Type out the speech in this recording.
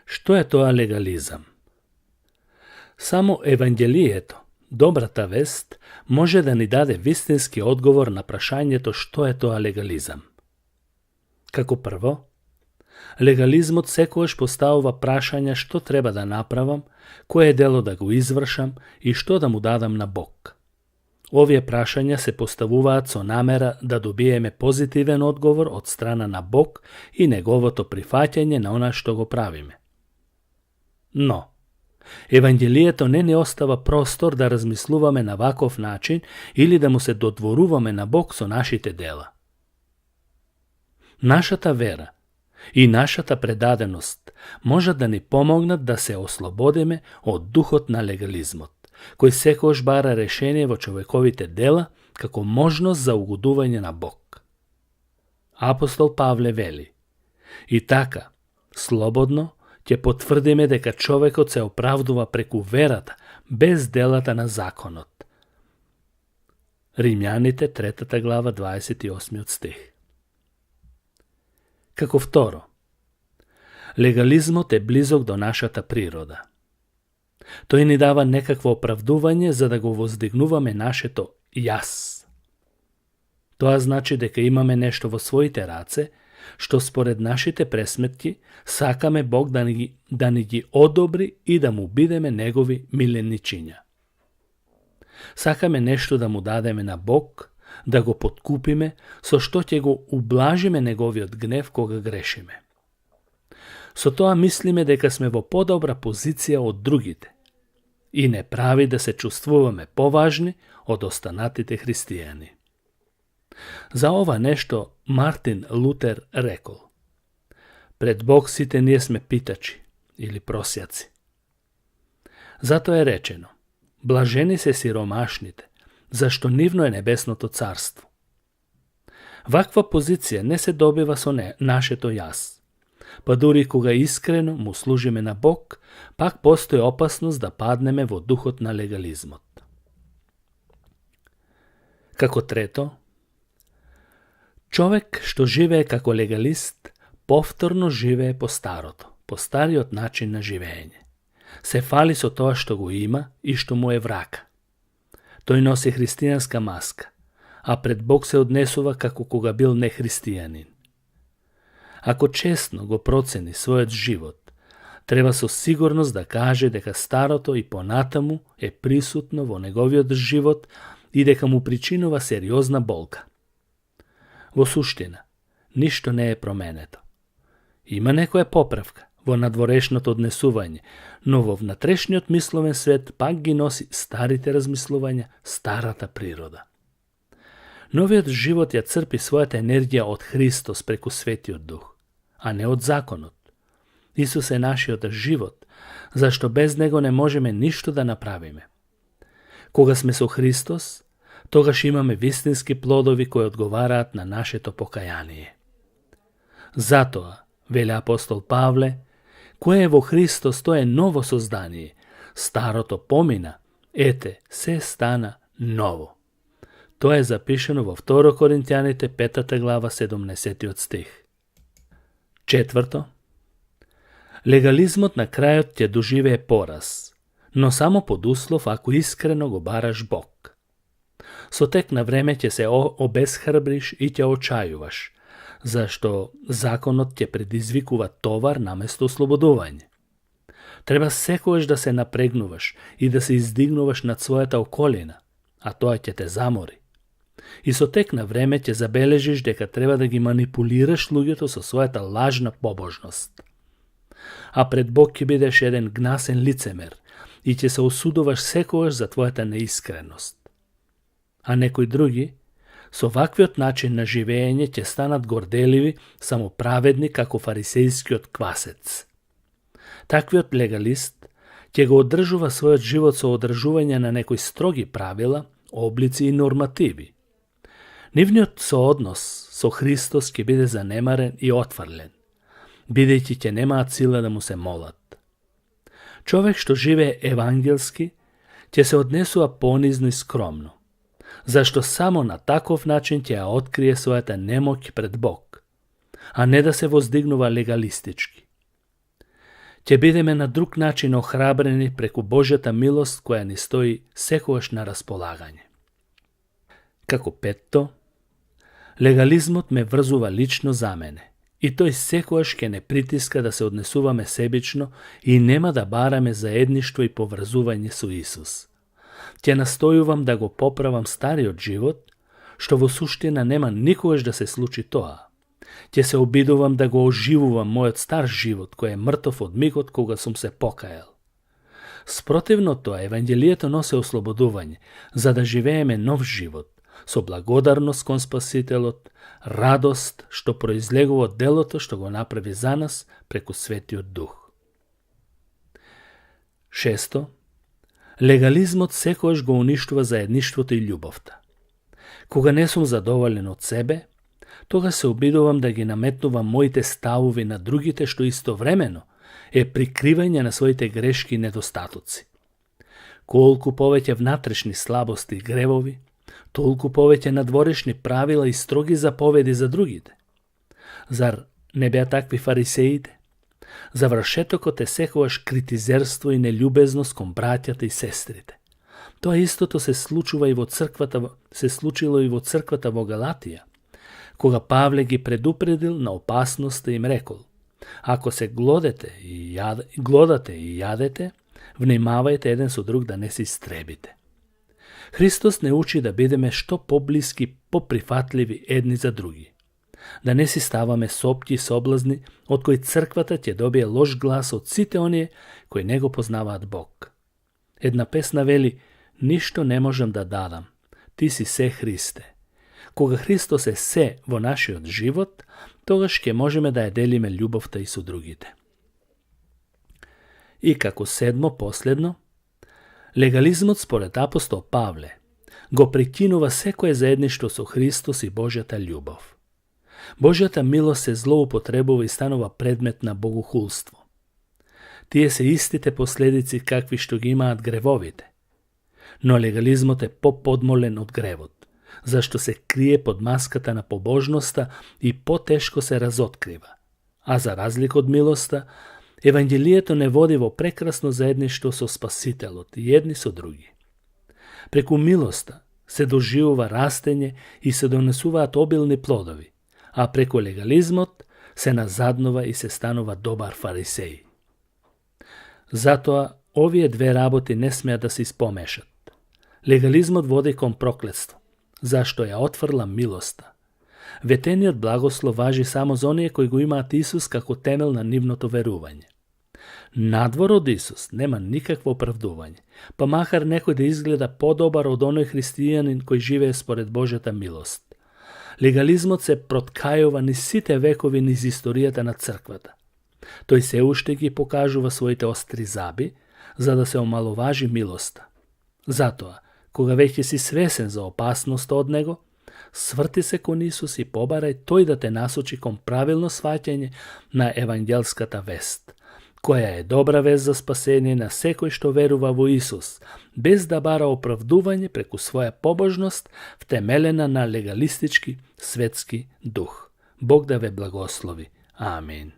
Што е тоа легализам? Само евангелието, добрата вест, може да ни даде вистински одговор на прашањето што е тоа легализам. Како прво, легализмот секогаш поставува прашања што треба да направам, кое дело да го извршам и што да му дадам на Бог. Овие прашања се поставуваат со намера да добиеме позитивен одговор од страна на Бог и неговото прифаќање на она што го правиме. Но, евангелието не остава простор да размислуваме на ваков начин или да му се додворуваме на Бог со нашите дела. Нашата вера и нашата предаденост можат да ни помогнат да се ослободиме од духот на легализмот, кој секогаш бара решение во човековите дела како можност за угодување на Бог. Апостол Павле вели: и така, слободно ќе потврдиме дека човекот се оправдува преку верата, без делата на законот. Римјаните 3 глава 28 стих. Како второ, легализмот е близок до нашата природа. Тој ни дава некакво оправдување за да го воздигнуваме нашето јас. Тоа значи дека имаме нешто во своите раце, што според нашите пресметки сакаме Бог да ни ги одобри и да му бидеме негови миленичиња. Сакаме нешто да му дадеме на Бог, да го подкупиме, со што ќе го ублажиме неговиот гнев кога грешиме. Со тоа мислиме дека сме во подобра позиција од другите и не прави да се чувствуваме поважни од останатите христијани. За ова нешто Мартин Лутер рекол: пред Бог сите ние сме питачи или просјаци. Затоа е речено: блажени се сиромашните, зашто нивно е небесното царство. Ваква позиција не се добива со нашето јас. Па дури кога искрено му служиме на Бог, пак постои опасност да паднеме во духот на легализмот. Како трето, човек што живее како легалист, повторно живее по старото, по стариот начин на живење. Се фали со тоа што го има и што му е врака. Тој носи христијанска маска, а пред Бог се однесува како кога бил нехристијанин. Ако честно го процени својот живот, треба со сигурност да каже дека старото и понатаму е присутно во неговиот живот и дека му причинува сериозна болка. Во суштина, ништо не е променето. Има некоја поправка во надворешното однесување, но во внатрешниот мисловен свет пак ги носи старите размислувања, старата природа. Новиот живот ја црпи својата енергија од Христос преку Светиот Дух, а не од законот. Исус е нашиот живот, зашто без него не можеме ништо да направиме. Кога сме со Христос, тогаш имаме вистински плодови кои одговараат на нашето покаяние. Затоа, вели апостол Павле, кој е во Христос, тој е ново создание. Старото помина, ете, се стана ново. Тоа е запишено во 2 Коринтјаните 5 глава 17 стих. Четврто, легализмот на крајот ќе доживее пораз, но само под услов ако искрено го бараш Бог. Со тек на време ќе се обесхрбриш и ќе очајуваш, зашто законот ќе предизвикува товар наместо ослободување. Треба секогаш да се напрегнуваш и да се издигнуваш над својата околина, а тоа ќе те замори. И со тек на време ќе забележиш дека треба да ги манипулираш луѓето со својата лажна побожност. А пред Бог ќе бидеш еден гнасен лицемер и ќе се осудуваш секогаш за твојата неискреност. А некои други, со ваквиот начин на живење ќе станат горделиви, самоправедни како фарисејскиот квасец. Таквиот легалист ќе го одржува својот живот со одржување на некои строги правила, облици и нормативи. Нивниот сооднос со Христос ќе биде занемарен и отфрлен, бидејќи ќе немаат сила да му се молат. Човек што живее евангелски ќе се однесува понизно и скромно, зашто само на таков начин ќе ја открие својата немоќ пред Бог, а не да се воздигнува легалистички. ќе бидеме на друг начин охрабрени преку Божјата милост која ни стои секогаш на располагање. Како петто, легализмот ме врзува лично за мене и тој секогаш ќе не притиска да се однесуваме себично и нема да бараме заедништво и поврзување со Исус. Ќе настојувам да го поправам стариот живот, што во суштина нема никогаш да се случи тоа. Ќе се обидувам да го оживувам мојот стар живот, кој е мртов од мигот кога сум се покајал. Спротивно тоа, Евангелието носи ослободување, за да живееме нов живот, со благодарност кон Спасителот, радост што произлегува од делото што го направи за нас преку Светиот Дух. Шесто, легализмот секогаш го уништува заедништвото и љубовта. Кога не сум задоволен од себе, тога се обидувам да ги наметнувам моите ставови на другите, што истовремено е прикривање на своите грешки и недостатоци. Колку повеќе внатрешни слабости и гревови, толку повеќе надворешни правила и строги заповеди за другите. Зар не беа такви фарисеите? Завршетокот е секогаш критизерство и нељубезност кон браќата и сестрите. Тоа истото се случило и во црквата во Галатија, кога Павле ги предупредил на опасноста и им рекол: ако се глодате и јадете, внимавајте еден со друг да не се истребите. Христос не учи да бидеме што поблиски, поприфатливи едни за други. Да не си ставаме сопки и соблазни, од кои црквата ќе добие лош глас од сите оние кои не го познаваат Бог. Една песна вели: ништо не можам да дадам, ти си се Христе. Кога Христос е се во нашиот живот, тогаш ќе можеме да ја делиме љубовта и со другите. И како седмо, последно, легализмот според апостол Павле го прекинува секое заедништво со Христос и Божјата љубов. Божјата милост се злоупотребува и станува предмет на богохулство. Тие се истите последици какви што ги имаат гревовите. Но легализмот е поподмолен од гревот, зашто се крие под маската на побожноста и потешко се разоткрива. А за разлика од милоста, Евангелието не води во прекрасно заедништво со Спасителот и едни со други. Преку милоста се доживува растење и се донесуваат обилни плодови, а преку легализмот се назаднува и се станува добар фарисеј. Затоа, овие две работи не смеат да се испомешат. Легализмот води кон проклетство, зашто ја отфрла милоста. Ветениот благослов важи само за оние кои го имаат Исус како темел на нивното верување. Надвор од Исус нема никакво оправдување, па макар некој да изгледа подобар од оној христијанин кој живее според Божјата милост. Легализмот се проткајува низ сите векови низ историјата на црквата. Тој се уште ги покажува своите остри заби, за да се омаловажи милоста. Затоа, кога веќе си свесен за опасност од него, сврти се кон Исус и побарај тој да те насочи кон правилно сваќање на евангелската вест, која е добра вест за спасение на секој што верува во Исус, без да бара оправдување преку своја побожност втемелена на легалистички светски дух. Бог да ве благослови. Амин.